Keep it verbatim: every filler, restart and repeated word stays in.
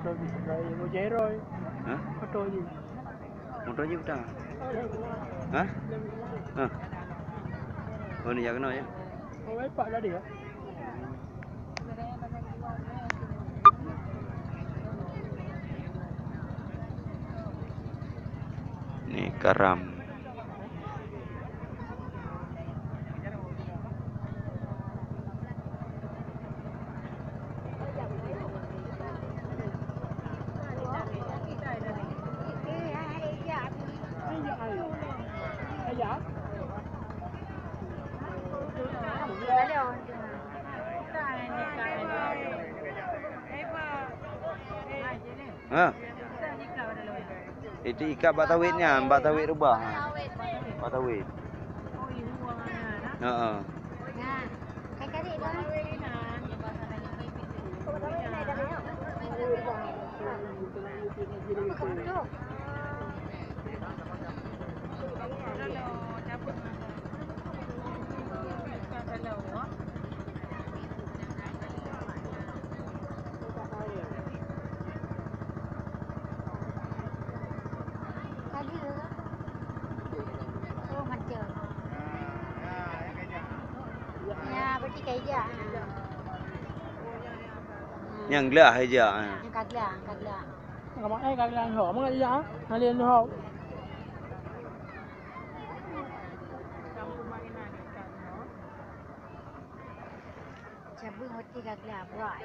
Hah? Moto jih peue tan? Hah? Hah? Oh, ni jak keunoe ya. Ni karam. Ha. Itu ikat bak tawet nyan, bak tawet rubah. Bak tawet. Heeh. Ya, berarti kayak dia. Nyang glah aja. Nyang ka glah, ka glah. Kamu eh ka glah ho, mana dia? Halian ho. Cabut hoti ka glah buat.